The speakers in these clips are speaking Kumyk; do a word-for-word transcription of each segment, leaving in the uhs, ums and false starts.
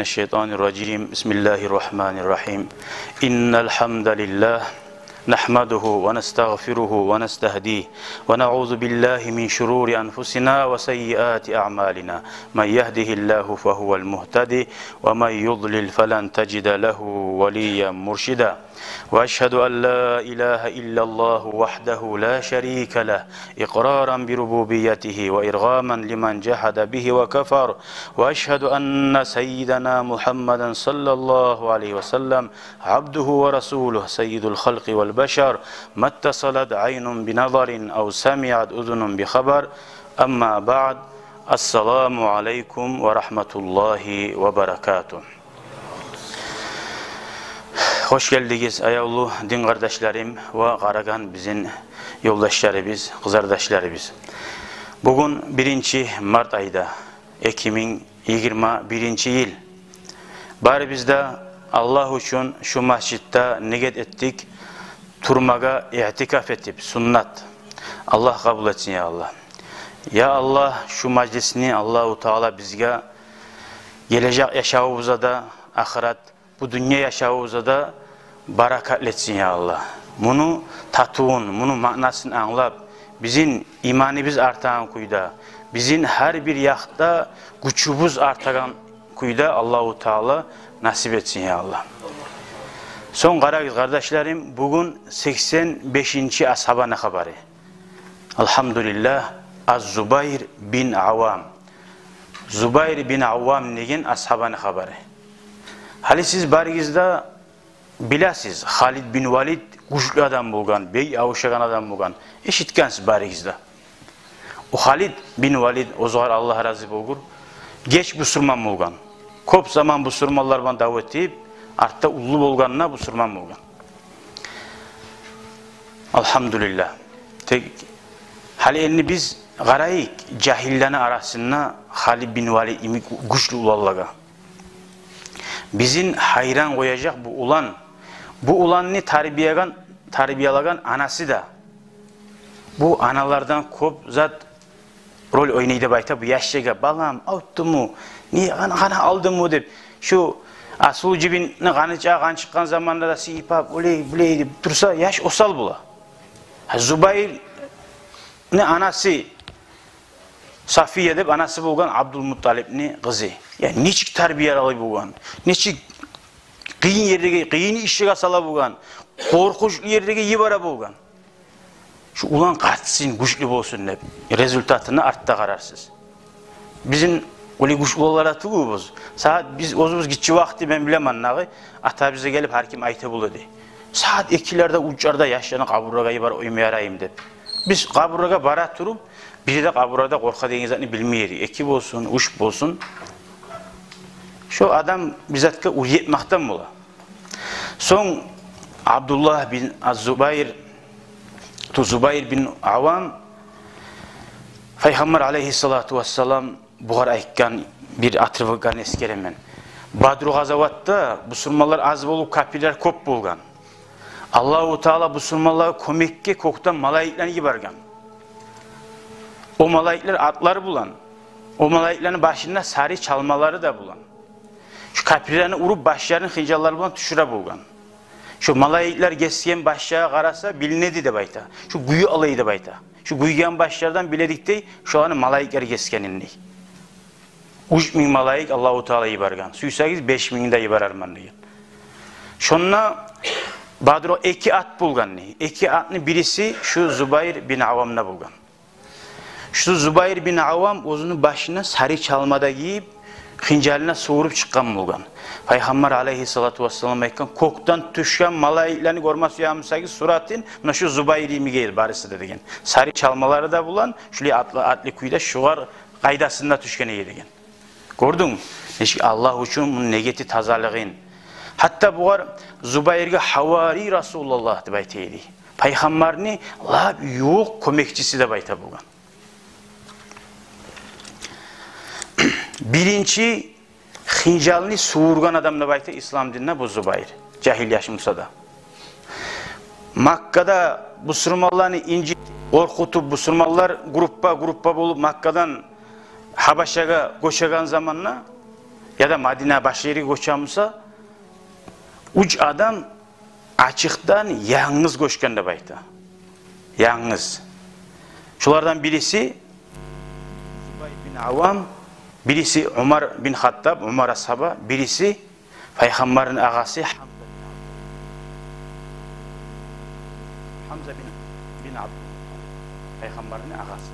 الشيطان الرجيم. بسم الله الرحمن الرحيم. إن الحمد لله نحمده ونستغفره ونستهديه ونعوذ بالله من شرور أنفسنا وسيئات أعمالنا. من يهده الله فهو المهتدي ومن يضلل فلن تجد له وليا مرشدا. وأشهد أن لا إله إلا الله وحده لا شريك له إقرارا بربوبيته وإرغاما لمن جحد به وكفر. وأشهد أن سيدنا محمدا صلى الله عليه وسلم عبده ورسوله سيد الخلق والبشر ما اتصلت عين بنظر أو سمعت أذن بخبر. أما بعد. السلام عليكم ورحمة الله وبركاته. Хош гелдигиз, аявлу дин къардашларым ва къарагъан бизин ёлдашларыбыз, къызардашларыбыз. Бугюн биринчи март айда, эки минг йигирма биринчи йыл. Барыбыз да Аллагь учун шу межитде ният этдик турмагъа, иътикаф этип, суннат. Аллагь къабул этсин, я Аллагь. Я Аллагь, шу мажлисни Аллагьу Таала бизге гележек яшавубузда да, ахырат бу дюнья яшавубузда да баракатлы этсин, я Аллагь. Муну татывун, муну маънасын англап, бизин иманыбыз артагъан кюйде, бизин гьар бир якъда гючюбюз артагъан кюйде Аллагьу Таала насип этсин, я Аллагь. Сонг къарагъыз, къардашларым, бугюн сексен бешинчи асгьабаны хабары. Алгьамдулиллагь, аз-Зубайр бин Аввам. Зубайр бин Аввам деген асгьабаны хабары. Гьали сиз барыгъыз да билесиз, Халид бин Валид гючлю адам болгъан, бек авушагъан адам болгъан. Эшитгенсиз барыгъыз да. О Халид бин Валид, оьзюгер Аллагь рази болгъур, геч бусурман болгъан. Кёп заман бусурманлар булан дав этип, артда уллу болгъанда бусурман болгъан. Алгьамдулиллагь. Тек гьали энни биз къарайыкъ, жагьиллени арасында Халид бин Валид йимик гючлю уланлагъа. Бизин гьайран къояжакъ бу улан. Бу уланны тарбиягъан, тарбиялагъан анасы да. Бу аналардан кёп зат роль ойнай деп айта бу яшлагъа. «Балам, авуртдуму? Не, къан-, къан алдымы?» деп. Шу асул жибинни къаны чы-, къан чыкъгъан заманда да сыйпап, олай, булай деп турса, яш осал бола. Гьа, Зубайрны анасы Сафия деп анасы болгъан Абдулмутталипни къызы. Я, нечик тарбиялай болгъан, нечик къыйын ерлеге, къыйын ишлеге сала болгъан, къоркъунчлу ерлеге йибере болгъан. Шу улан къатсын, гючлю болсун деп. Результатына артда къарарсыз. Бизин олай гючлю уланлар да тюгюлбюз. Сагьат биз оьзюбюз гиччи вакъти, мен билемен дагъы, атабызгъа гелип гьар ким айта бола эди. Сагьат экилерде, уьчлерде яшланы къабурлагъа йиберип къойма яраймы деп. Биз къабурлагъа бара туруп, бири де къабурда къоркъа деген затны билмей эди. Эки болсун, уьч болсун. Шо адам бир затгъа уьйретмекден бола. Сонг Абдуллагь бин аз-Зубайр, ту Зубайр бин Аввам, Пайхаммар алайгьиссалату вассалам бугъар айтгъан бир отрывокдан эсгеремен. Бадру къазаватда бусурманлар аз болуп, капирлер кёп болгъан. Аллагьу Таала бусурманлагъа кёмекге кёкден малайиклени йиберген. О малайиклер атлар булан, о малайиклени башында сари чалмалары да булан. Шу капирлени уруп, башларын хынжаллар булан тюшюре болгъан. Шу малайиклер гесген башлагъа къараса, билине эди деп айта. Шу гюйюп ала эди деп айта. Шу гюйген башлардан биле эдик дей, шоланы малайиклер гесгенин дей. Уьч минг малайик Аллагьу Таала йиберген. Сюйсегиз, беш мингни де йиберермен деген. Шонда Бадру эки ат болгъан дей. Эки атны бириси шу Зубайр бин Аввамда болгъан. Шу Зубайр бин Аввам оьзюню башына сари чалма да гийип, хынжалына сувуруп чыкъгъан болгъан. Пайхаммар алайгьиссалату вассалам айтгъан: «Кёкден тюшген малайиклени гёрме сюемисегиз суратын, муна шу Зубайр йимик эди барысы да», – деген. Сари чалмалары да булан, шулай атлы, атлы кюйде, шугъар къайдасында тюшген эди деген. Гёрдюнг, нечик Аллагь учун муну негети тазалыгъын. Гьатта бугъар, Зубайргъа, «Гьавари Расулаллагь» деп айта эди. Пайхаммарны лап ювукъ кёмекчиси деп айта болгъан. Биринчи хынжалны сувургъан адам деп айта ислам динде бу Зубайр. Жагьил яш буса да. Маккада бусурманланы инжитип, къоркъутуп, бусурманлар группа-группа болуп Маккадан Гьабашагъа гёчеген заманда яда Мадина башгъа ерге гёче буса, уьч адам ачыкъдан янгыз гёчген деп айта. Янгыз. Шолардан бириси Зубайр бин Аввам, бириси Умар бин Хаттаб, Умар асгьаба, бириси Пайхаммарны агъасы Гьамза бин Абд-, Гьамза бин, бин Абд-, Пайхаммарны агъасы.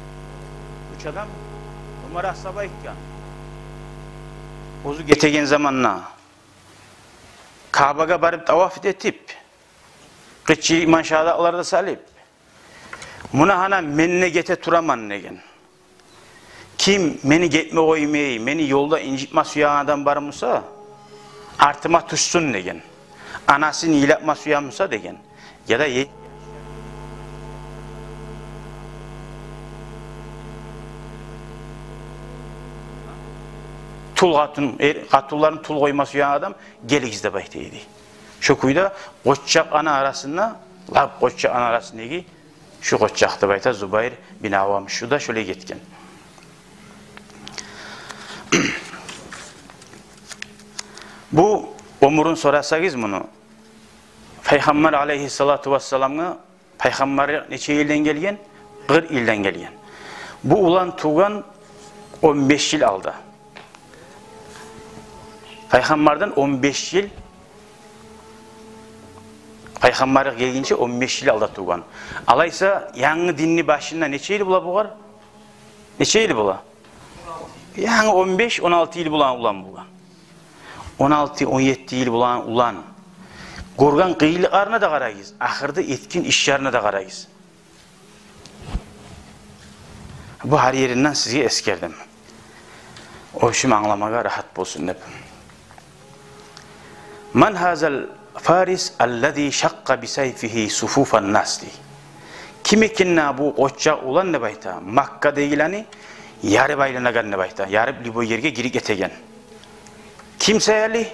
Уьч адам. Умар асгьаба айтгъан, оьзю гетеген заманда Каабагъа барып таваф этип, къычырып, маншадаклар да салып, муна гьана мен де гете тураман деген. Ким мени гетме къоймай, мени ёлда инжитме сюеген адам бар буса, артыма тюшсюн деген. Анасын йылатма сюе буса деген. Яда е-, тул къатын, эр, къатынларын тул къойма сюеген адам, гелигиз деп айта эди. Шо кюйде къоччакъ ана арасында, лап къоччакъ ана арасындагъы шу къоччакъ деп айта Зубайр бин Аввам. Шу да шолай гетген. Бу оьмюрюн сорасагъыз муну, Пайхаммар алейгьиссалату вассаламгъа, пайхаммарлыкъ нече йылдан гелген? Къыркъ йылдан гелген. Бу улан тувгъан он беш йыл алда. Пайхаммардан он беш йыл, пайхаммарлыкъ гелгинче он беш йыл алда тувгъан. Алайса, янгы динни башында нече йыл бола бугъар? Нече йыл бола? Янгы он беш, он алты йыл бола улан бугъар. Он алты, он етти йыл бола улан. Гёрген къыйынлыкъларына да къарагъыз, ахырда этген ишлерине де къарагъыз. Бу гьар еринден сизге эсгердим. О учун англамагъа рагьат болсун деп. Ман гьазал фарис аллази шакъкъа бисайфигьи суфуфан нас, дей. Ким экен бу къоччакъ улан деп айта, Маккадагъыланы ярып айланагъан деп айта, ярып любой ерге гирип гетеген. Ким саялы?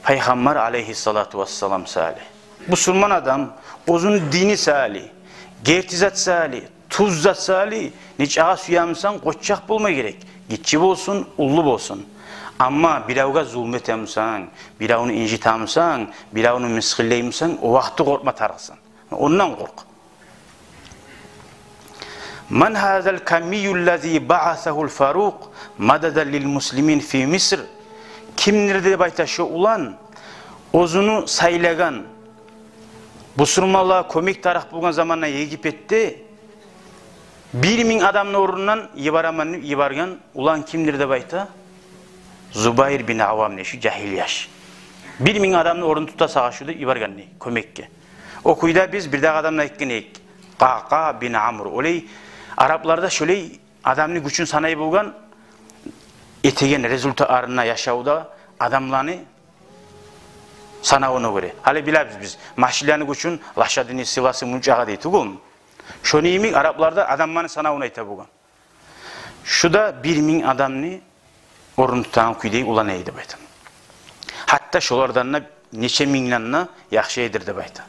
Пайхаммар алейгьиссалату вассалам саялы. Бусурман адам оьзюню дини саялы, герти зат саялы, тюз зат саялы, нечакъы сюе бусанг, къоччакъ болма герек. Гиччи болсун, уллу болсун. Амма биревге зулму эте бусанг, биревню инжите бусанг, биревню мысгъыллай бусанг, о вакъти къоркъма тарыкъсан. Ондан къоркъ. Ман гьазал камийю ллази баасагьул Фарукъ мададан лил муслимин фи Миср? Кимдир деп айта шо улан, оьзюню сайлагъан, бусурманлагъа кёмек тарыкъ болгъан заманда Египетде бир минг адамны орнундан йиберемен деп йиберген улан кимдир деп айта? Зубайр бин Аввам дей, шу жагьил яш. Бир минг адамны орнун тута сагъа шу деп йиберген дей кёмекге. О кюйде биз бирдагъы адамны айтгъан эдик. Къакъа бин Амр. Олай арапларда шолай адамны гючюн санай болгъан, этеген результатларына, яшавда адамланы санавуна гёре. Гьали билебиз биз, машинлени гючюн лошадиный силасы мунчагъа дей тюгюлмю? Шону йимик арапларда адамланы санавуна айта болгъан. Шу да бир минг адамны орнун тутагъан кюйдеги улан эди деп айта. Гьатта шолардан да нече мингден де яхшы эдир деп айта.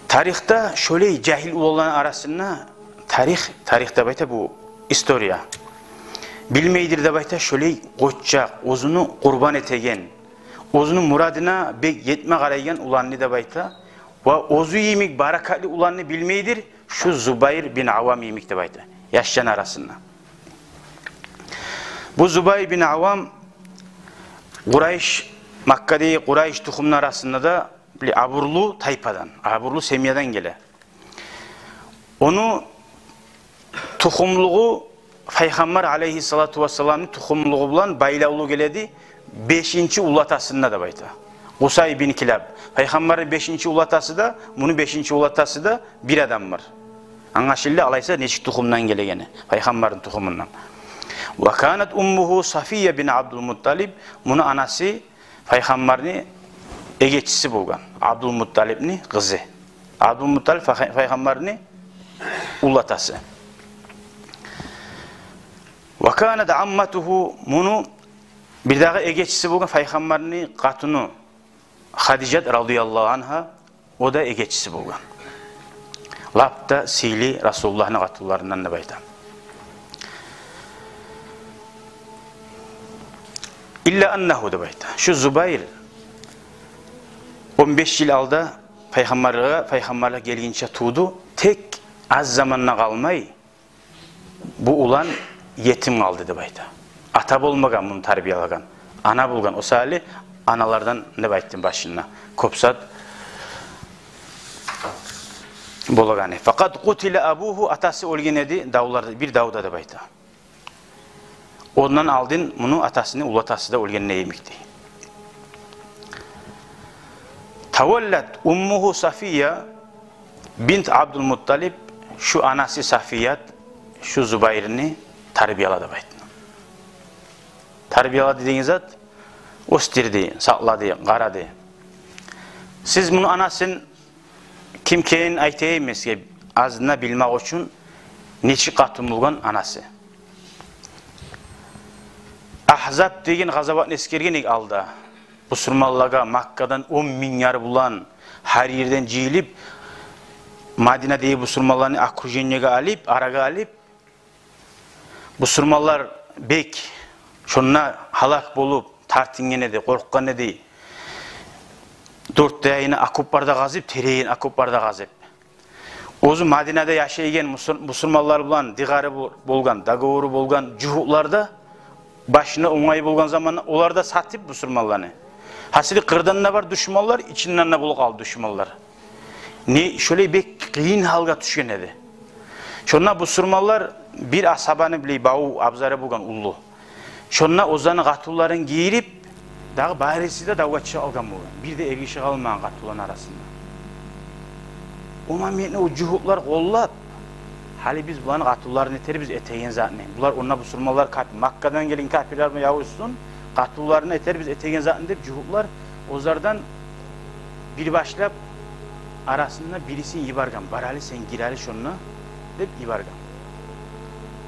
Тарихде шолай жагьил уланланы арасында тарих, тарих деп айта бу история, билмейдир деп айта, шолай къоччакъ, оьзюню къурбан этеген, оьзюню мурадына бек етме къарайгъан уланны деп айта. Ва оьзю йимик баракатлы уланны билмейдир шу Зубайр бин Аввам йимик деп айта яшланы арасында. Бу Зубайр бин Аввам Къурайш, Маккадагъы Къурайш тухумну арасында да бир абурлу тайпадан, абурлу семьядан геле. Ону тухумлугъу Пайхаммар алейгьиссалату вассаламны тухумлугъу булан байлавлу геледи бешинчи уллатасында деп айта. Къусай бин Килаб. Пайхаммарны бешинчи уллатасы да, муну бешинчи уллатасы да бир адам бар. Англашылды, алайса, нечик тухумдан гелегени, Пайхаммарны тухумундан. Ва канат уммугьу Сафия бин Абдул Мутталиб, муну анасы Пайхаммарны эгечиси болгъан, Абдул Мутталибни къызы. Абдул Мутталиб пай-, Пайхаммарны уллатасы. Ва канат амматугьу, муну бирдагъы эгечиси болгъан Пайхаммарны къатыны Хадижат радияллагьу ангьа, о да эгечиси болгъан. Лап да сыйлы Расулуллагьны къатынларындан деп айта. Илла аннагьу, деп айта. Шу Зубайр он беш йыл алда пайхаммарлыкъгъа, пайхаммарлыкъ гелгинче тувду, тек аз заманда къалмай, бу улан етим къалды, деп айта. Ата болмагъан муну тарбиялагъан. Ана болгъан, о саялы аналардан, деп айтдым башында, кёп зат болагъаны. Факъад къутила абугьу, атасы оьлген эди давларда, бир давда, деп айта. Ондан алдын муну атасыны уллатасы да оьлген йимик дей. Таваллат уммугьу Сафия бинт Абдул Мутталиб, шу анасы Сафият шу Зубайрны тарбиялады, деп айтды. Тарбиялады деген зат, оьсдюрдю, сакълады, къарады. Сиз муну анасын ким экенин айтайым мен сизге, азына билмек учун, нечик къатын болгъан анасы. Агьзаб деген къазаватны эсгерген эдик алда. Бусурманлагъа Маккадан он минглер булан гьар ерден жыйылып, Мадинадагъы бусурманланы окружениеге алып, арагъа алып, бусурманлар бек шонда гьалак болуп, тартынгъан эди, къоркъгъан эди. Дёрт де янына окоплар да къазып, теренин окоплар да къазып. Оьзю Мадинада яшайгъан мусур-, бусурманлар булан дыгъары бол-, болгъан, договору болгъан жугьутлар да, башына онгай болгъан заманда олар да сатып бусурманланы. Гьасили, къырдан да бар душманлар, ичинден де болуп къалды душманлар. Не, шолай бек къыйын гьалгъа тюшген эди. Шонда бусурманлар бир асгьабаны билей, баву, абзары болгъан уллу. Шонда оьзлени къатынларын гийирип, дагъы барысы да давгъа чыгъып алгъан болгъан. Бир де эргиши къалмагъан къатынланы арасында. О моментни о жугьутлар къоллап, гьали биз буланы къатынларын этербиз этеген затны. Булар онда бусурманлар кап-, Маккадан гелген капирлер булан ябушсун, къатынларын этербиз этеген затны деп, жугьутлар оьзлерден бир башлап арасында бирисин йиберген. Бар гьали, сен гир гьали шонда деп йиберген.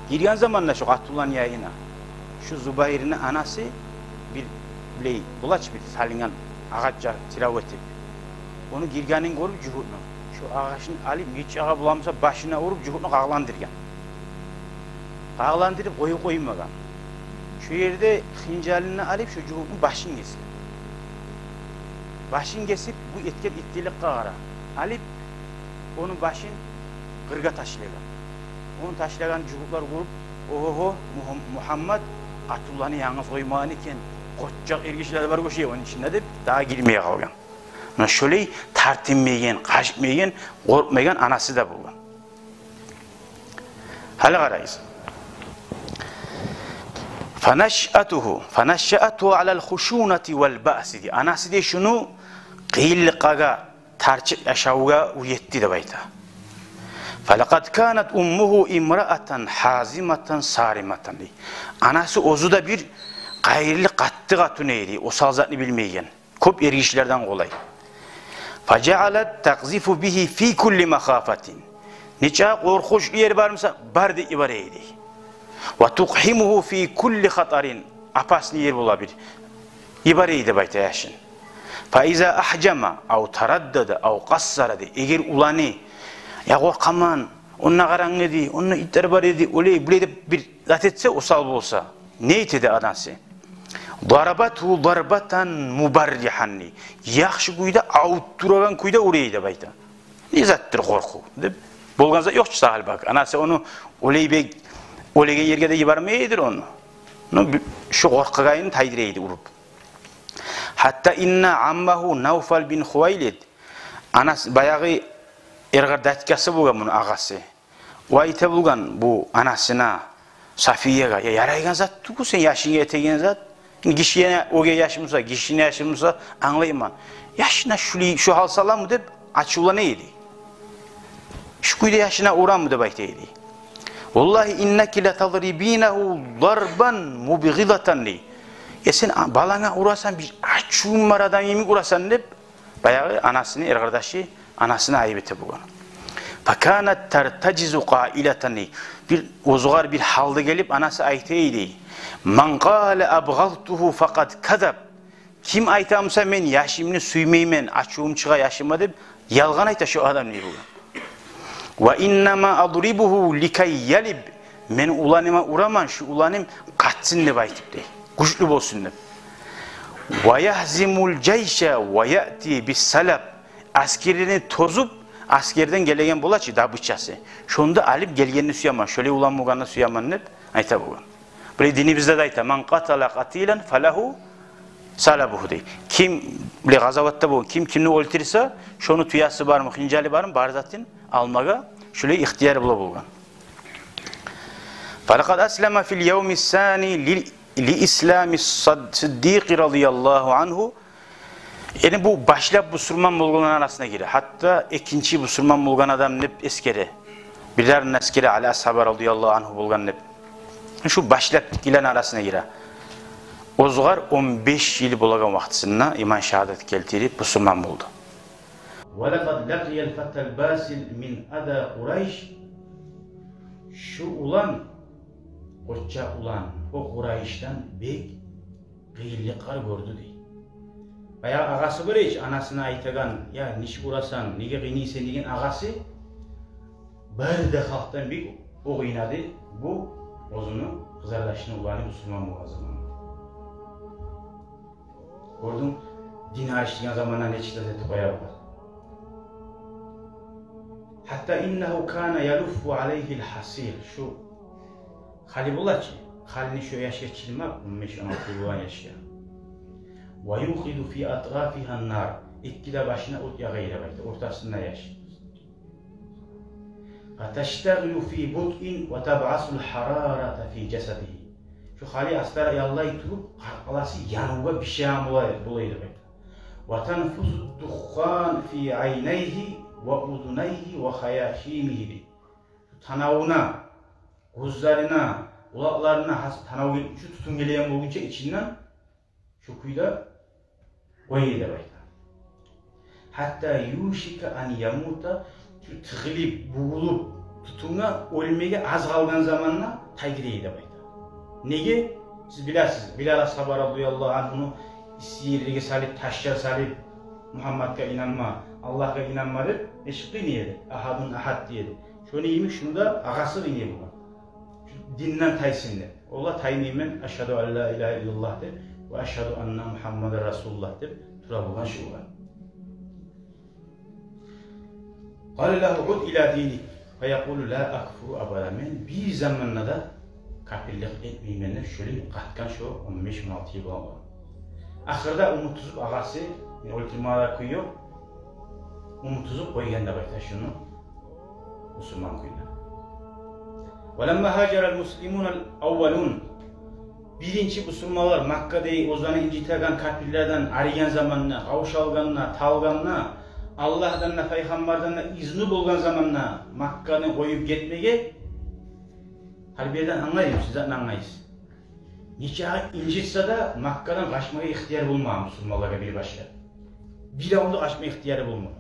Гирген заманда шо къатынланы янына, шо Зубайрны анасы бир, билей, булач бир салынгъан агъач ча-, чырав этип, ону гиргенин гёрюп жугьутну, шо агъачны алып, нечакъы буламса башына уруп, жугьутну къагъыландыргъан. Къагъыландырып къоюп къоймагъан. Шо ерде хынжалын алып, шо жугьутну башын гесген. Башын гесип, бу этген иттиликге къара, алып, ону башын къыргъа ташлагъан. Ону ташлагъан жугьутлар гёрюп: «Огьо, Мугьам-, Мугьаммат къатынланы янгыз къоймагъан экен, къоччакъ эргишилер бар гёре ону ичинде», — деп, дагъы гирмей къалгъан. Муна шолай тартынмайгъан, къачмайгъан, къоркъмайгъан анасы да болгъан. Гьали къарайыз. Фанашшаатугьу, фанашшаатугьу алал хушунати вал баъси, дей. Анасы, дей, шуну къыйынлыкъгъа, тарчыкъ яшавгъа уьйретди деп айта. Фалакъад канат уммугьу имраатан хазиматан сариматан, дей. Анасы оьзю де бир къайырлы, къатты къатын эди, осал затны билмейген. Кёп эргишилерден къолай. Фажаалат такъзифу бигьи фи кулли махафатин. Нече къоркъунчлу ер бар буса, бар деп йибере эди. Ва тукъхьимугьу фи кулли хатарин. Опасный ер бола бир, йибере эди деп айта яшын. Фа иза ахьжама ав тараддада ав къассара, дей. Эгер уланы: «Я, къоркъаман, онда къарангы эди, онда итлер бар эди, олай-булай», — деп бир зат этсе, осал болса, не эте эди анасы? Дарабатгьу дарбатан мубарригьан, дей. Яхшы кюйде, авуртдурагъан кюйде ура эди деп айта. Не затдыр къоркъув деп. Болгъан зат ёкъ чу сагьал бакъ. Анасы ону олай бек, оьлеген ерге де йибермей эди ону. Ну, би-, шу къоркъагъанын тайдыра эди уруп. Гьатта инна аммагьу Навфал бин Хувайлид, анасы, баягъы эркъардачкасы болгъан муну агъасы. О айта болгъан бу анасына, Сафиягъа: «Я, ярайгъан зат тюгюл сен яшынга этеген зат. Гишини оьгей яшы буса, гишини яшы буса, англайман. Яшына шулай, шу гьал саламы?» — деп ачувлана эди. «Шу кюйде яшына урамы?» — деп айта эди. «Валлагьи иннаки латадрибинагьу дарбан мубгъидатан», — дей. «Э, сен а-, баланга урасан, бир ачувунг бар адам йимик урасан», — деп, баягъы анасыны эркъардашы анасына айып эте болгъан. Факанат тартажизу къаилатан, дей. Бир оьзюгъар бир гьалда гелип, анасы айта эди: «Ман къала абгъазтугьу факъад казаб». Ким айта буса: «Мен яшымны сюймеймен, ачувум чыгъа яшыма», — деп, ялгъан айта шу адам, дей, болгъан. «Ва иннама адрибугьу ликай ялиб». Мен уланыма ураман, шу уланым къатсын деп айтып, дей. Гючлю болсун деп. Ва ягьзимул жайша ва яъти бис салаб. Аскерлени тозуп, аскерден гелеген бола чы добычасы. Шону да алып гелгенни сюемен, шолай улан болгъанны сюемен деп айта болгъан. Булай динибизде де айта: «Ман къатала къатилан фалагьу салабугьу», — дей. Ким, булай къазаватда болгъан, ким кимни оьлтюрсе, шону тюеси бармы, хынжалы бармы, бар затын алмагъа шолай ихтияр бола болгъан. Фалакъад аслама фил явми сани ли, ли ислами сад-, Сиддикъи радияллагьу ангьу. Яни бу башлап бусурман болгъанланы арасына гире. Гьатта экинчи бусурман болгъан адам деп эсгере. Бирлери эсгере Али асгьаба радияллагьу ангьу болгъан деп. Шу башлап гелгенлени арасына гире. Оьзюгер он беш йыл болагъан вакътисинде иман шагьадат гелтирип бусурман болду. Ва лакъад лакъиял фатал басил мин аза Къурайш. Шу улан, къоччакъ улан, о Къурайшдан бек къыйынлыкълар гёрдю дей. Баягъы агъасы бар эди чи, анасына айтагъан: «Я, нечик урасан, неге къыйныйсан?» — деген агъасы, бары да халкъдан бек о къыйнады бу оьзюню къызардашыны уланы бусурман болгъан заманда. Гёрдюнг, дин алышдыргъан заманда нечик зат этип къоя бугъар. Гьатта иннагьу кана ялуффу алайгьил гьасир. Шу хали бола чы, халини шо яшгъа чырмап, он беш, он алты йыл болгъан яшгъа. Ва юкъиду фи атрафигьан нар. Эки де башына от ягъа эди деп айта, ортасында яш. Фаташтагъилу фи бутъин ва табъасул гьарарата фи жасадигьи. Шу хали астара яллай туруп, къаркъарасы янывгъа, бишеген бола, бола эди деп айта. Ва танфузу духхан фи айнайгьи ва узунайгьи ва хаяшимигьи дей. Шу танавуна, гёзлерине, къулакъларына, гьас-, танав гел-, шу тютюн гелеген болгъунча ичинден шу кюйде къоя эди деп айта. Гьатта юшика ан ямута, шу тыгъылып, бугъулуп, тютюнге оьлмеге аз къалгъан заманда тайдыра эди деп айта. Неге? Сиз билесиз, Билал асгьаба радияллагьу ангьуну исси ерлеге салып, ташлар салып, «Мугьаммадгъа инанма, Аллагьгъа инанма» деп, нечик къыйнай эди, «Агьадун агьад» дей эди. Шону йимик шуну да агъасы къыйнай болгъан. Шу динден тайсын деп. О да: «Таймайман, ашгьаду ан ла илагьа иллаллагь», — деп, «ва ашгьаду анна Мугьаммадан расулуллагь», — деп тура болгъан шу улан. Къала лагьу уд ила диник, фаякъулу ла акфуру абада. Мен бир заманда да капирлик этмеймен деп, шолай къатгъан шо он беш, он алты йыл болгъан. Ахырда умут уьзюп агъасы, яни оьлтюрмеге де кюй ёкъ, умут уьзюп къойгъан деп айта шуну бусурман кюйде. Ва ламма гьажарал муслимунал аввалун. Биринчи бусурманлар, Маккадагъы оьзлени инжитеген капирлерден арыгъан заманда, къавшалгъанда, талгъанда, Аллагьдан да, пайхаммардан да изну болгъан заманда Макканы къоюп гетмеге, гьали бу ерден англайбыз, сиз де англайсыз. Нечакъы инжитсе де, Маккадан къачмагъа ихтияр болмагъан бусурманлагъа бир башгъа. Биревню де къачма ихтияры болмагъан.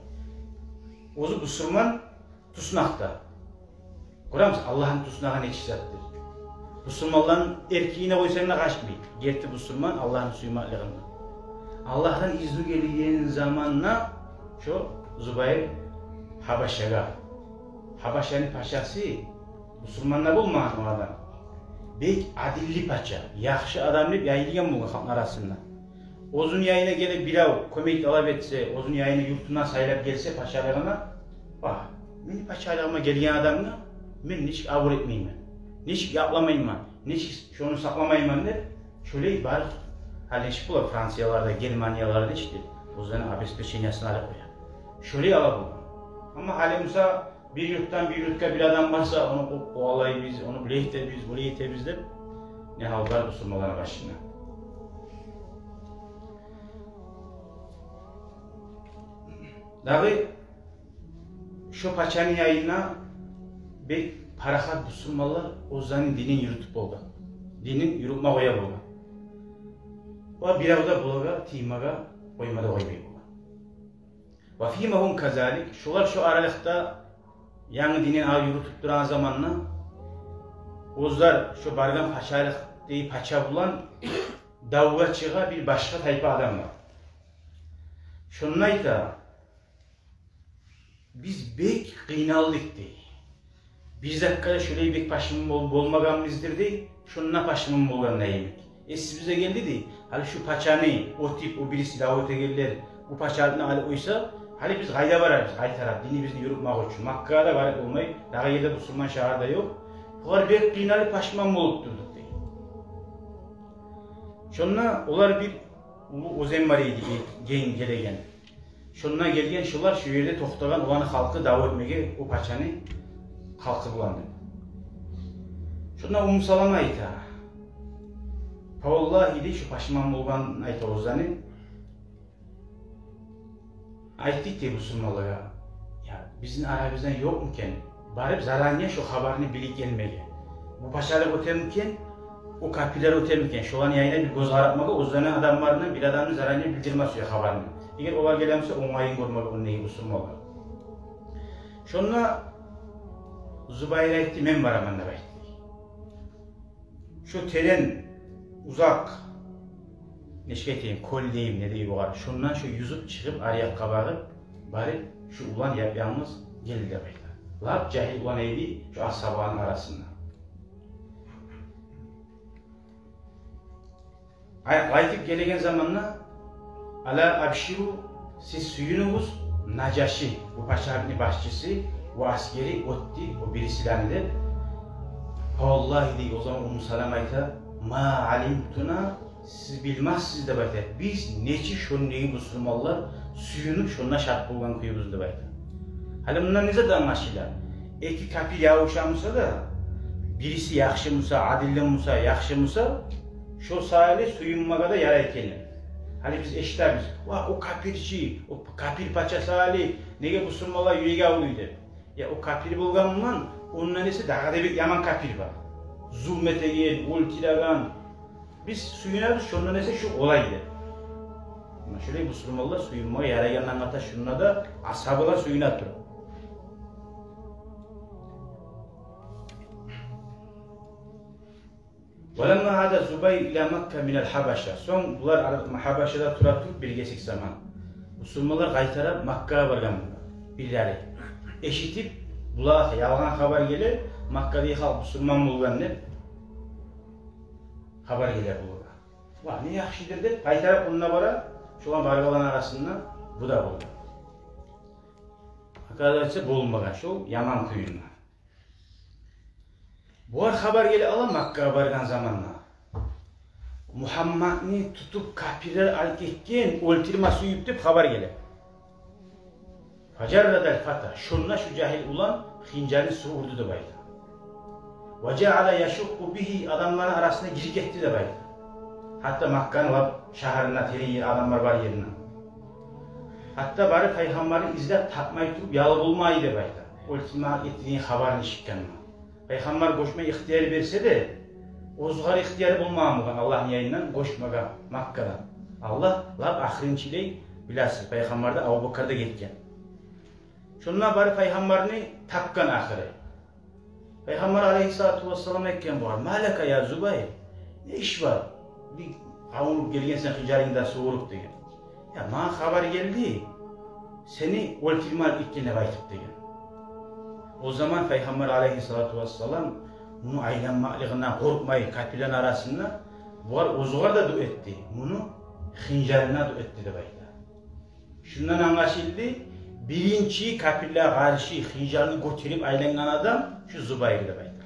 Оьзю бусурман туснакъда. Гёремисиз, Аллагьны туснагъы нечик затдыр. Бусурманланы эркине къойсанг да къачмай. Герти бусурман Аллагьны сюймеклигинде. Аллагьдан изну гелген заманда шо Зубайр Гьабашагъа. Гьабашаны пачасы, бусурман да болмагъан о адам, бек адилли пача, яхшы адам деп яйылгъан болгъан халкъны арасында. Оьзюню янына гелип бирев кёмек талап этсе, оьзюню янына юртундан сайлап гелсе пачалыгъына, «Вагь, мени пачалыгъыма гелген адамны мен нечик абур этмеймен, нечик якъламайман, нечик шону сакъламайман», — деп, шолай барып, гьали нечик бола, Францияларда, Германияларда нечик деп, оьзлени обеспечениясын алып къоя. Шолай ала болгъан. Амма гьали буса бир юртдан бир юртгъа бир адам барса, ону къу-, къувалайбыз, ону булай этебиз, булай этебиз деп, не гьал бар бусурманланы башында. Дагъы шо пачаны янында бек парахат бусурманлар оьзлени динин юрютюп болгъан. Динин юрютме къоя болгъан. Ва бирев де булагъа тиймеге къойма да къоймай болгъан. Ва фима гьум казалик, шолар шо аралыкъда янгы динин ал юрютюп турагъан заманда, оьзлер шо баргъан пачалыкъдагъы пача булан давгъа чыгъа бир башгъа тайпа адамлар. Шонда айта: «Биз бек къыйналдыкъ», — дей. «Бир затгъа да шолай бек пашман бол-, болмагъанбыздыр», — дей. «Шонда пашман болгъан да йимик. Эсибизге гелди дей, гьали шу пачаны оьтюп, о бириси дав этегенлер бу пачалыкъны алып къойса, гьали биз къайда барарбыз? Къайтарып динибизни юрютмек учун Маккагъа да барып болмай, дагъы ерде бусурман шагьар да ёкъ. Булар бек къыйналып, пашман болуп турдукъ дей. Шонда олар бир уллу оьзен бар эди, ген гелеген. Шонда гелген шулар, шу ерде токътагъан оланы халкъы дав этмеге о пачаны халкъы булан деп. Шонда Умму Салама айта: «Фаваллагьи», — дей, шу пашман болгъанын айта оьзлени. Айтдыкъ дей бусурманлагъа: «Я, бизин арабыздан ёкъму экен барып заранее шу хабарны билип гелмеге? Бу пачалыкъ оьтеми экен, о капирлер оьтеми экен, шоланы янына бир гёз къаратмагъа, оьзлени адамларына бир адамны заранее билдирме сюе хабарны. Эгер олар геле буса, онгайын гёрмеге ондагъы бусурманлар». Шонда Зубайр айтды: «Мен бараман», — деп айтды. Шо терен, узакъ, нечик айтайым, кёл дейим, не дейим огъар, шондан шо юзюп чыгъып, ари якъгъа багъып барып, шу улан яп-янгыз гелди деп айта. Лап жагьил улан эди шо асгьабаланы арасында. Ай-, къайтып гелеген заманда: «Ала абширу, сиз сююнюгюз, Нажаши, бу пачалыкъны башчысы, ва асгери оьтдю о бирисилени», — деп. «Фаваллагьи», — дей о заман Умму Салама айта, — «ма алимтуна, сиз билмессиз, — деп айта, — биз нечик шондагъы бусурманлар сююнюп, шонда шат болгъан кюйюбюзню», — деп айта. Гьали мундан не зат англашыла? Эки капир ябуша буса да, бириси яхшы буса, адилли буса, яхшы буса, шо саялы сююнмеге де ярай экени. Гьали биз эшитебиз: «Ва, о капирчи, о капир пача саялы неге бусурманлар юреги авруй?» — деп. Я, о капир болгъан булан, ондан эсе дагъы да бек яман капир бар. Зулму этеген, оьлтюреген. Биз сююнебиз, шондан эсе шу къолай деп. Муна шолай бусурманлар сююнмеге ярайгъанын англата шунда да, асгьабалар сююне туруп. «Ва ламма гьада Зубайр ила Макка минал Гьабаша». Сонг булар ар-, Гьабашада тура туруп, бир гесек заман бусурманлар къайтарып Маккагъа баргъан булар. Бирлери эшитип, булагъа ялгъан хабар геле, Маккадагъы халкъ бусурман болгъан деп хабар геле булагъа. «Ва, не яхшыдыр», — деп, къайтарып онда бара, шолар баргъанланы арасында бу да болгъан. Оказывается, болмагъан шо яман кююнде. Булар хабар геле ала Маккагъа баргъан заманда. Мугьаммадны тутуп капирлер алып гетген, оьлтюрме сююп деп хабар геле. «Фажаррадал фата», шонда шу жагьил улан хынжалны сувурду деп айта. «Ва жаала яшукъкъу бигьи», адамланы арасына гирип гетди деп айта. Гьатта Макканы лап шагьарына, терен ер, адамлар бар ерине. Гьатта барып пайхаммарны излеп тапмай туруп ял болмай деп айта, оьлтюрме гетдигин хабарын эшитгенде. Пайхаммар гёчме ихтияр берсе де, оьзюне ихтияр болмагъан болгъан Аллагьны янындан гёчмеге Маккадан. Аллагь лап ахырынчылай, билесиз, пайхаммар да, Абубакар да гетген. Шонда барып пайхаммарны тапгъан ахыры. Пайхаммар алейгьиссалату вассалам айтгъан бугъар: «Ма лака я Зубайр? Не иш бар? Бир къавунуп гелгенсен, хынжалынгдан сувуруп», — деген. «Я, магъа хабар гелди, сени оьлтюрме алып гетген деп айтып», — деген. О заман пайхаммар алейгьиссалату вассалам муну айланмакълыгъындан къоркъмай, капирлени арасында, бугъар, оьзюгер де дуа этди, муну хынжалына дуа этди деп айта. Шундан англашылды, биринчи капирлеге къаршы хынжалын гётерип айлангъан адам шу Зубайр деп айта.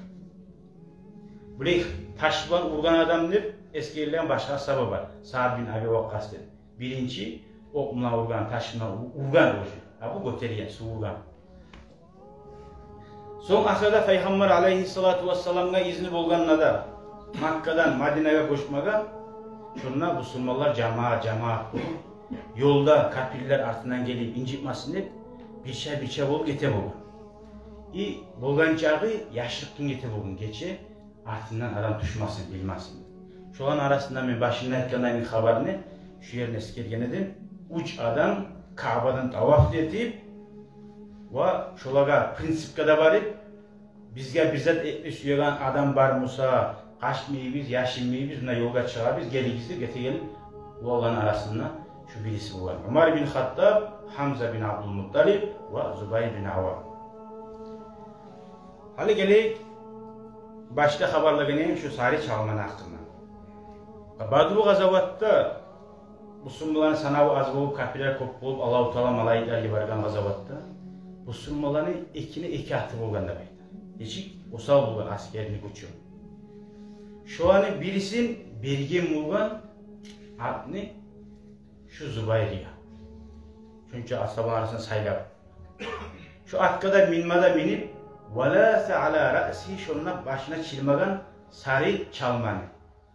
Булай таш булан ургъан адам деп эсгерилген башгъа асгьаба бар, Саад бин Аби Вакъкъас деп. Биринчи окъ булан ургъан, таш булан у-, ургъан уже. А бу гётерген, сувургъан. Сонг ахырда пайхаммар алейгьиссалату вассаламгъа изну болгъанда да Маккадан Мадинагъа гёчмеге, шонда бусурманлар жамаат-жамаат болуп, ёлда капирлер артындан гелип инжитмесин деп, бирче-бирче болуп гете болгъан. И болгъан чагъы яшыртгъын гете болгъан, гече артындан адам тюшмесин, билмесин. Шоланы арасында мен башында айтгъан хабарны шу ерде эсгерген эдим. Уьч адам Каабадан таваф этип, ва шолагъа принципге де барып, бизге бир зат этме сюеген адам бар буса, къачмайбыз, яшынмайбыз, муна ёлгъа чыгъабыз, гелигиз деп гете гелип, оланы арасында шу бириси болгъан. Умар бин Хаттаб, Гьамза бин Абдулмутталиб ва Зубайр бин Аввам. Гьали гелейик, башда хабарлагъан эдим шу сари чалманы гьакъында. Бадру къазаватда бусурманланы санаву аз болуп, капирлер кёп болуп, Аллагьу Таала малайиклер йиберген къазаватда бусурманланы экине эки аты болгъан деп айта. Нечик осал болгъан аскерни гючю. Шоланы бирисин берген болгъан атны шу Зубайргъа. Шунча асгьабаны арасындан сайлап. Шу атгъа да минме де минип, ва ласа ала раъсигьи, шонда башына чырмагъан сары чалманы.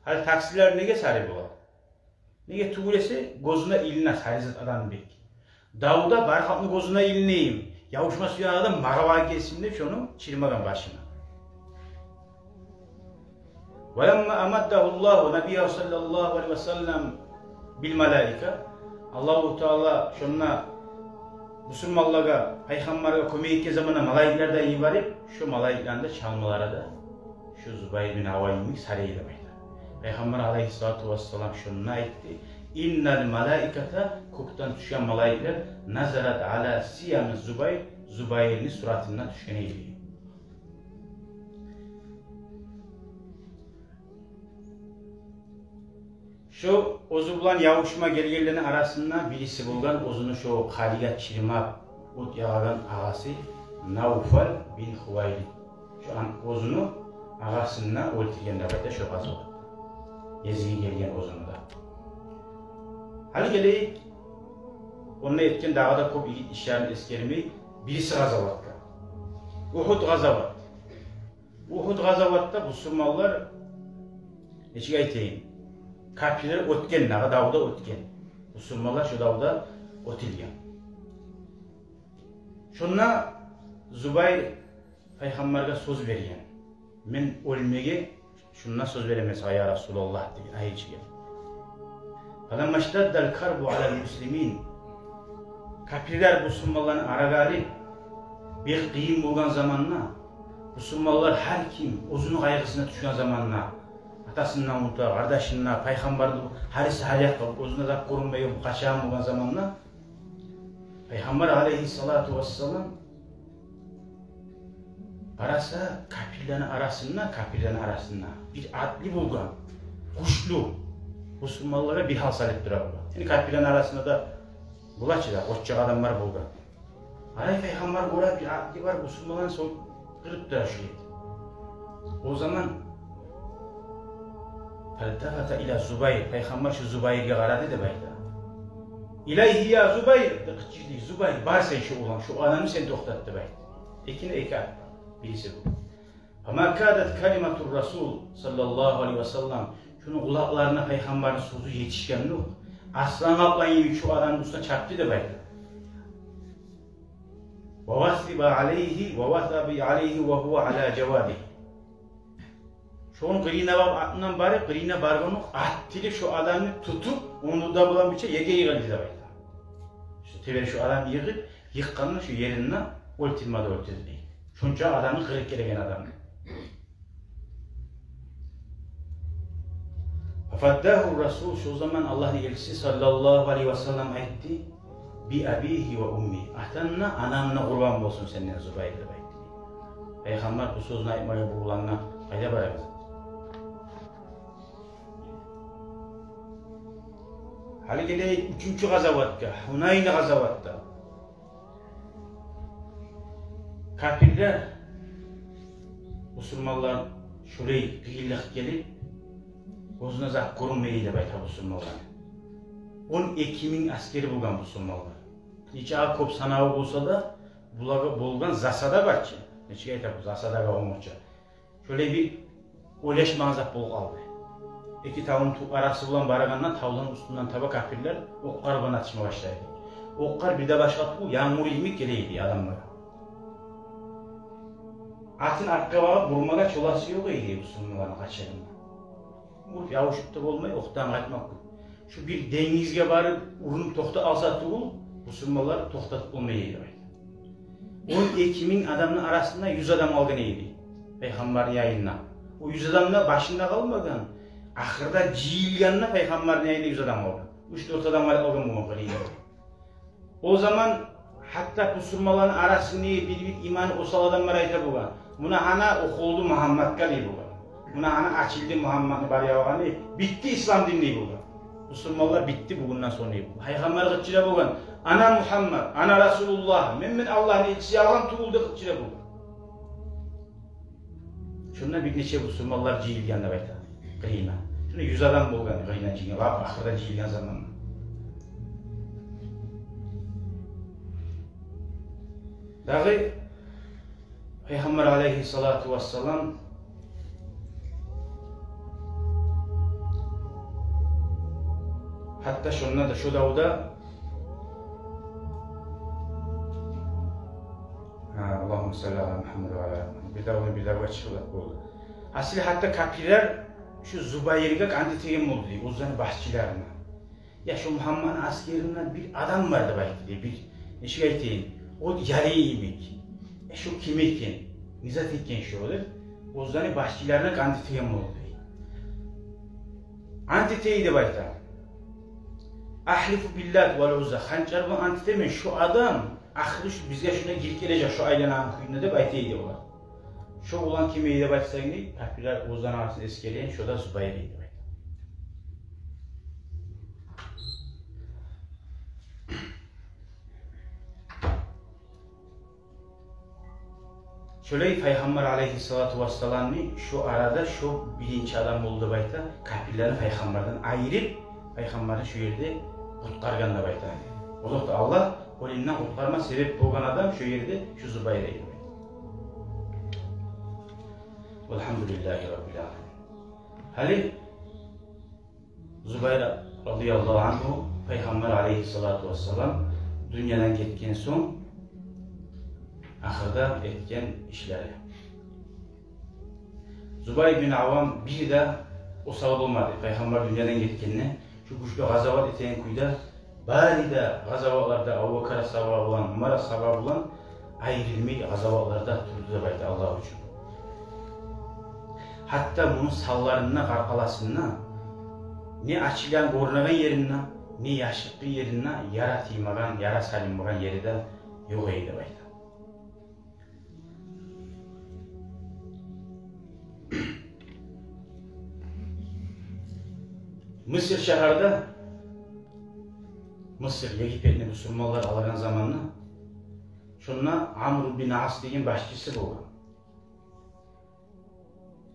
Гьали таксилер неге сары бола? Неге тюгюл эсе, гёзюне илине сары зат адамны бек. Давда бар халкъны гёзюне илинейим, ябушма сюеген адам магъа багъып гелсин деп, шону чырмагъан башына. Ва ламма амаддагьу Аллагьу набийягьу саллаллагьу алайгьи ва саллам бил малаика. Аллагьу Таала шонда бусурманлагъа, пайхаммаргъа кёмек этген заманда малайиклер де йиберип, шо малайиклени де чалмалары да шу Зубайр бин Аввам йимик сары эди деп айта. Пайхаммар алайгьиссалату вассалам шонда айтды: «Иннал малаиката», кёкден тюшген малайиклер, «назалат ала сиями Зубайр», Зубайрны суратына тюшген эди. Шо оьзю булан ябушма гелгенлени арасында бириси болгъан, оьзюню шо къалигъа чырмап от ягъагъан агъасы Навфал бин Хувайлид. Шо ан-, оьзюню агъасын да оьлтюрген деп айта шо къазаватда. Гезиге гелген оьзюню де. Гьали гелейик, онда этген дагъы да кёп игит ишлерин эсгермей, бириси къазаватгъа. Угьуд къазават. Угьуд къазаватда бусурманлар, нечик айтайым, капирлер оьтген, дагъы давда оьтген. Бусурманлар шо давда оьтюлген. Шонда Зубайр пайхаммаргъа сёз берген. «Мен оьлмеге шунда сёз беремен сагъа, я Расулаллагь», – деген айычы гелди. Фаламма штаддал карбу алал муслимин. Капирлер бусурманланы арагъа алып, бек къыйын болгъан заманда, бусурманлар гьар ким оьзюню къайгъысына тюшген заманда, атасын да унута, къардашын да, пайхаммарны, гьариси гьар якъгъа, оьзюне зат гёрюнмей, къачагъан болгъан заманда, пайхаммар алайгьиссалату вассалам къараса, капирлени арасында, капирлени арасында бир атлы болгъан, гючлю, бусурманлагъа бир гьал салып тура болгъан. Яни капирлени арасында да бола чы да, къоччакъ адамлар болгъан. Къарай, пайхаммар гёре, бир атлы бар, бусурманланы сонг къырып тура шу ерде. О заман фалтафата ила Зубайр, пайхаммар шу Зубайргъа къарады деп айта. «Илайгьи я Зубайр», – деп къычырды. «Зубайр, бар сен шу улан, шу адамны сен токътат», – деп айтды. Экине эки атгъа, бириси бу. Фама кадат калиматур Расул саллаллагьу алайгьи ва саллам, шуну къулакъларына пайхаммарны сёзю етишгендокъ, аслан-къаплан йимик шу адамны уьстюне чапды деп айта. Ва васаба алайгьи, ва васаба алайгьи ва гьува ала жавадигьи. Шону къырыйына барып, атындан барып, къырыйына баргъандокъ, ат тилип шу адамны тутуп, ону да булан бирче ерге йыгъылды деп айта. Шу тебер шу адам йыгъып, йыкъгъанда шу ерине оьлтюрме де оьлтюрдю. Шонча адамны къырып гелеген адамны. Фафаддагьу Расул, шо заман Аллагьны элчиси саллаллагьу алайгьи ва саллам айтды: «Би абигьи ва умми, атанг да, ананг да къурбан болсун сенден, Зубайр», – деп айтды. Пайхаммар бу сёзню айтмагъа бу улангъа къайда барабыз? Гьали гелейик уьчюнчю къазаватгъа, Гьунайн къазаватда. Капирлер, бусурманлар шолай къыйынлыкъ гелип, гёзюне зат гёрюнмей деп айта бусурманланы. Он эки минг аскери болгъан бусурманлар. Нече кёп санаву болса да, булагъа болгъан засада бар чы. Нечик айта бу засадагъа къумукъча? Шолай бир ойлашмагъан зат болуп къалды. Эки тавну ту-, арасы булан барагъанда тавланы уьстюнден таба капирлер окълар булан атышма башлайды. Окълар бир де башгъа тюгюл, янгур йимик гелейди адамлагъа. Атын артгъа багъып бурмагъа чоласы ёкъ эди бусурманланы къачагъанда. Буруп ябушуп да болмай, окъдан къайтмакъ кёп. Шу бир денгизге барып, урунуп токътап алса тюгюл, бусурманлар токътатып болмай эди деп айта. Он эки минг адамны арасында юз адам къалгъан эди пайхаммарны янында. О юз адам да башында къалмагъан. Ахырда жыйылгъанда пайхаммарны янында юз адам къалгъан. Уьч-дёрт адам къалып къалгъан болгъан къырыйында. О заман гьатта бусурманланы арасында бир-бир иманы осал адамлар айта болгъан: «Муна гьана охулду Мугьаммадгъа», – дей болгъан. Муна ана ачылды Мугьамматны бар ялгъаны, битди ислам дин дей болгъан. Бусурманлар битди бугюнден сонг дей болгъан. Пайхаммар къычыра болгъан: «Ана Мугьаммат, ана Расулуллагь, мен, мен Аллагьны элчиси, ялгъан тюгюл», — деп къычыра болгъан. Шонда бир нече бусурманлар жыйылгъан деп айта къырыйына. Шонда юз адам болгъан къырыйына жыйылгъан, лап ахырда жыйылгъан заманда. Дагъы Пайхаммар алейгьиссалату вассалам гьатта шонда да, шо давда, гьа, Аллагьумма салли ала Мугьаммад ва ала али Мугьаммад, бир давдан бир давгъа чыгъып болду. Гьасили, гьатта капирлер шу Зубайргъа къант этеген болду дей, оьзлени башчыларына. «Я, шо Мугьамматны асгеринде бир адам бар, — деп айтды дей, — бир, нечик айтайым, о ярай йимик. Я, шо ким экен, не зат экен шо?» — деп, оьзлени башчыларына къант этеген болду дей. «Ант этейим, — деп айта, — агьлифу биль-Лат валь-Узза, ханчар булан ант этемен, шо адам ахыры шу бизге шунда гирип гележек, шо айланагъан кюйде», — деп айтайым дей олар. «Шо булан ким эди?» — деп айтсанг дей, капирлер оьзлени арасында эсгереген, «Шо да Зубайр эди», — деп айта. Шолай Пайхаммар алейгьиссалату вассаламны шо арада шо биринчи адам болду деп айта, капирлени Пайхаммардан айырып, Пайхаммарны шо ерде къутгъаргъан деп айта. Озокъда, Аллагь оьлюмден къутгъарма себеп болгъан адам шо ерде шо Зубайр эди деп айта. Валгьамдулиллагьи раббиль аламин. Гьали Зубайр радияллагьу ангьу, Пайхаммар алейгьиссалату вассалам дюньядан гетген сонг, ахырда этген ишлери. Зубайр бин Аввам бир де осал болмады. Пайхаммар дюньядан гетгенде, шу гючлю къазават этеген кюйде, бары да къазаватларда Абубакар асгьаба булан, Умар асгьаба булан айрылмай къазаватларда турду деп айта Аллагь учун. Гьатта муну санларында, къаркъарасында не ачылгъан, гёрюнеген еринде, не яшыртгъын еринде яра тиймеген, яра салынмагъан ери де ёкъ эди деп айта. Мысыр шагьарда, Мысыр, Египетни бусурманлар алагъан заманда, шонда Амру бин Ас деген башчысы болгъан.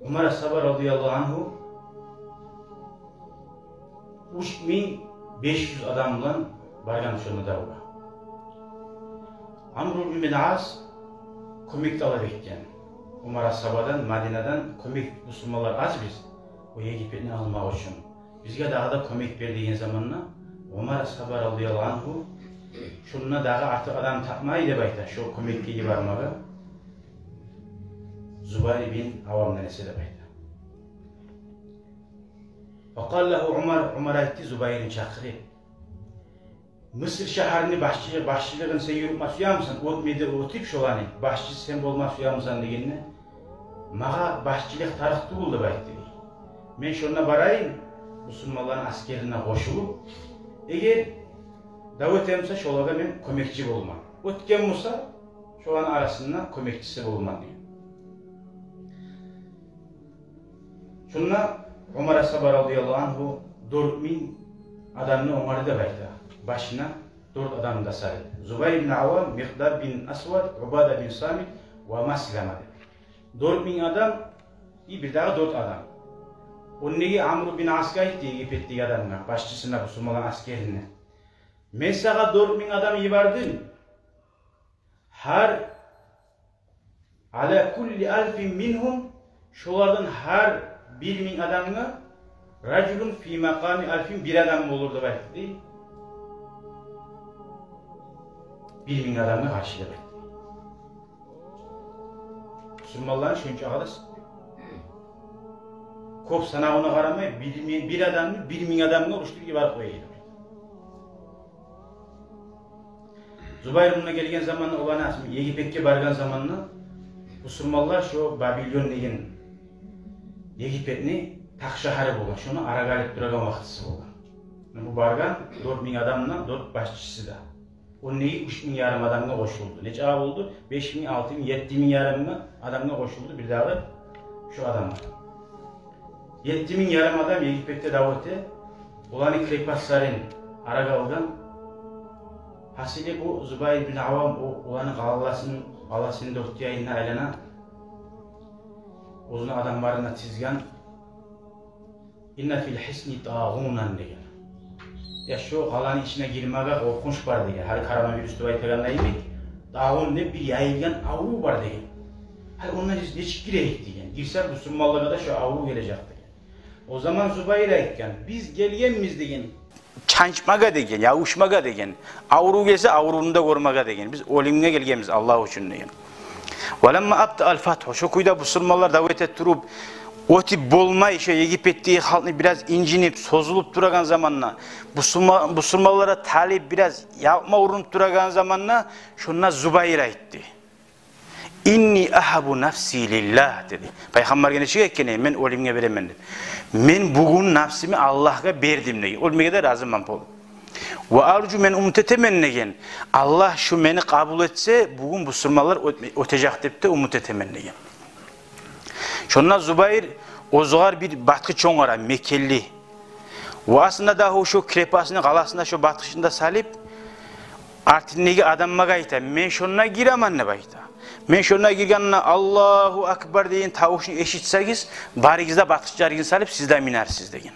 Умар асгьаба радияллагьу ангьу уьч минг беш юз адам булан баргъан шонда давгъа. Амру бин Ас кёмек талап этген Умар асгьабадан, Мадинадан кёмек, бусурманлар аз биз, о Египетни алмакъ учун. Бизге дагъы да кёмек бер деген заманда, Умар асгьаба радияллагьу ангьу шонда дагъы артыкъ адам тапмай деп айта, шо кёмекге йибермеге Зубайр бин Аввамдан эсе деп айта. Факъала лагьу Умар, Умар айтды Зубайрны чакъырып: «Мысыр шагьарны башчы-, башчылыгъын сен юрютме сюемисен? Оьтмеде оьтюп шоланы башчысы сен болма сюемисен?» — дегенде, «Магъа башчылыкъ тарыкъ тюгюл, — деп айтды, — мен шонда барайым, бусурманланы асгерине къошулуп, эгер дав этемсе, шолагъа мен кёмекчи болма. Оьтген буса, шоланы арасында кёмекчиси болма», — деген. Шонда Умар асгьаба радияллагьу ангьу дёрт минг адамны онгарды деп айта. Башына дёрт адамны да салды. Зубайр бин Аввам, Микъдад бин Асвад, Убада бин Самит ва Маслама деп. Дёрт минг адам, и бир дагъы дёрт адам. Ондагъы Амру бин Асгъа айтды, Египетдеги адамгъа, башчысына, бусурманланы асгерине: «Мен сагъа дёрт минг адам йибердим. Гьар, ала кулли алфин мингьум, шолардан гьар бир минг адамгъа, ражулун фи макъами алфин, бир адам болур», — деп айтды. Бир минг адамгъа къаршы деп айтды. Бусурманланы шонча къадар кёп санавуна къарамай, бир минг, бир адамны бир минг адамгъа урушдуруп йиберип къоя эди. Зубайр мунда гелген заманда, оланы асмы Египетге баргъан заманда, бусурманлар шо Бабилон деген Египетни тахшагьары болгъан, шону арагъа алып турагъан вакътиси болгъан. Бу баргъан дёрт минг адамны дёрт башчысы да. Ондагъы уьч минг ярым адамгъа къошулду. Нече болду? Беш минг, алты минг, етти минг ярымгъа адамгъа къошулду бир дагъы шо адамлар. Етти минг ярым адам Египетде дав эте, оланы крепостларын арагъа алгъан. Гьасили, бу Зубайр бин Аввам о-, оланы къалаласын, къаласын дёрт де янына айлана, оьзюню адамларын тизген. «Инна фил гьисни тагъунан» деген. Я, шо къаланы ичине гирмеге къоркъунч бар деген. Гьали коронавирус деп айтагъанда йимик, тагъун деп бир яйылгъан аврув бар деген. Гьали ондан биз нечик гирейик деген. Гирсек, бусурманлагъа да шо аврув гележек деген. О заман Зубайр айтгъан: «Биз гелгенбиз, — деген, — чанчмагъа, — деген, — ябушмагъа, — деген. — Аврув гелсе, аврувну да гёрмеге, — деген. — Биз оьлюмге гелгенбиз Аллагь учун», — деген. «Валамма абтаал фатгьу», шо кюйде бусурманлар дав эте туруп, оьтюп болмай, шо Египетдеги халкъны бираз инжинип, созулуп турагъан заманда, бусурма-, бусурманлагъа талип бираз ялкъма урунуп турагъан заманда, шонда Зубайр айтды: «Инни агьабу нафси лиллагь», — деди. Пайхаммаргъа нечик айтгъан эди: «Мен оьлюмге беремен», — деп. «Мен бугюн напсымны Аллагьгъа бердим», — деген. «Оьлмеге де разимен», — болду. «Ва аржу», мен умут этемен деген, «Аллагь шу мени къабул этсе, бугюн бусурманлар оьтме-, оьтежек деп де умут этемен», — деген. Шонда Зубайр оьзюгер бир батгъыч онгара, мекенли. «Ва аснадагьу», шо крепостну, къаласына шо батгъычны да салып, артындагъы адамлагъа айта: «Мен шонда гиремен», — деп айта. «Мен шонда гиргенде, Аллагьу акбар деген тавушну эшитсегиз, барыгъыз да батгъычларыгъызны салып, сиз де минерсиз», — деген.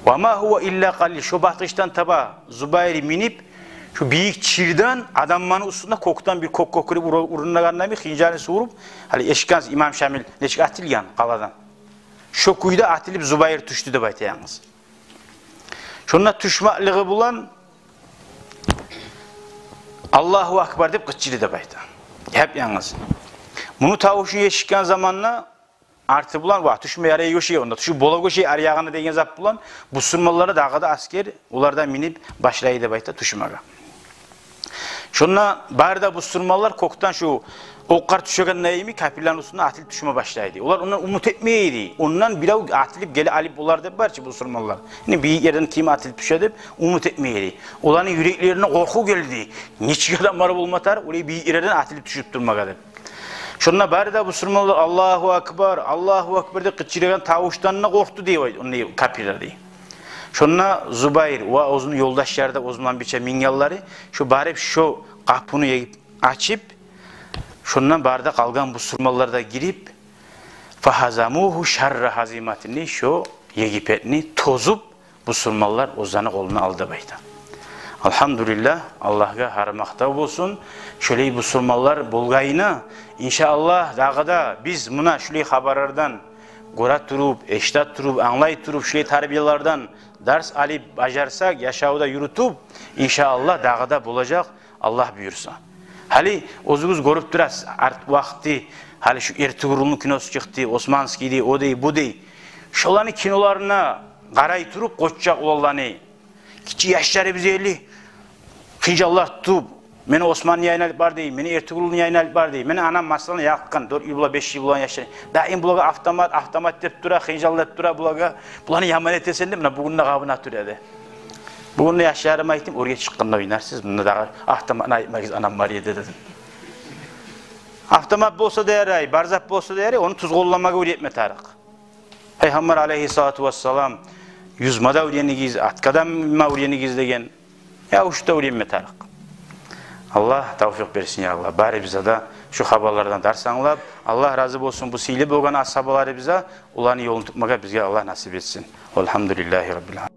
«Ва ма гьува илла къалил». Шо батгъычдан таба Зубайр минип, шо бийик чырдан адамланы уьстюне кёкден бир кёк кёкюрюп ура-, урунагъанда йимик, хынжалын сувуруп, гьали эшитгенсиз, имам Шамил нечик атылгъан къаладан. Шо кюйде атылып Зубайр тюшдю деп айта янгыз. Шонда тюшмеклиги булан «Аллагьу акбар» деп къычырды деп айта. Гьеп янгыз. Муну тавушун эшитген заманда арты булан, ва, тюшме ярай гёше, онда тюшюп бола гёше, ари ягъына деген зат булан, бусурманлар дагъы да, аскер, олар да минип башлай деп айта тюшмеге. Шонда бары да бусурманлар кёкден шу окълар тюшегенде йимик капирлени уьстюне атылып тюшме башлайды. Олар ондан умут этмей эди. Ондан бирев атылып геле алып болар деп бар чы бусурманлар. Яни бийик ерден ким атылып тюше деп умут этмей эди. Оланы юреклерине къоркъув гелди. Нечик адамлар болма тарыкъ, олай бийик ерден атылып тюшюп турмагъа деп. Шонда бары да бусурманлар «Аллагьу акбар, Аллагьу акбар» деп къычырагъан тавушдан да къоркъду дей, онда капирлер дей. Шонда Зубайр ва оьзюню ёлдашлары да, оьзю булан бирче мингенлери, шо барып шо къапуну егип ачып, шондан бары да къалгъан бусурманлар да гирип, «фагьазамугьу шарра гьазиматин» дей, шо Египетни тозуп, бусурманлар оьзлени къолуна алды деп айта. Алгьамдулиллагь, Аллагьгъа гьар макътав болсун. Шолай бусурманлар болгъанына, иншааллагь, дагъы да биз муна шулай хабарлардан гёре туруп, эшите туруп, англай туруп, шулай тарбиялардан дарс алып бажарсакъ, яшавда юрютюп, иншааллагь, дагъы да болажакъ, Аллагь буюрса. Гьали оьзюгюз гёрюп турасыз, арт вакъти, гьали шу Эртугрулну киносу чыкъды, Османскийди, о дей, бу дей. Шоланы киноларына къарай туруп, къоччакъ уланланы, гиччи яшларыбыз эли хынжаллар тутуп, «Мени Османны янына алып бар», — дей, «Мени Эртугрулну янына алып бар», — дей. Мени анам, масала, ялкъгъан, дёрт йыл бола, беш йыл бола яшлар. Даим булагъа автомат, автомат деп тура, хынжал деп тура булагъа. Буланы яман этесен деп, муна бугюн де къабына тура эди. Бугюн де яшларыма айтдым: «Оьрге чыкъгъанда ойнарсыз, мунда дагъы автоматны айтмагъыз, анам бар ерде», — дедим. Автомат болса да ярай, бар зат болса да ярай, ону тюз къолламагъа уьйретме тарыкъ. Пайхаммар алейгьиссалату вассалам: «Юзме де уьйренигиз, атгъа да минме уьйренигиз», — деген. Я, уьч де уьйренме тарыкъ. Аллагь тавфикъ берсин, я Аллагь. Барыбызгъа да шу хабарлардан дарс англап, Аллагь рази болсун бу сыйлы болгъан асгьабаларыбызгъа, оланы ёлун тутмагъа бизге Аллагь насип этсин. Валгьамдулиллагьи раббил аламин.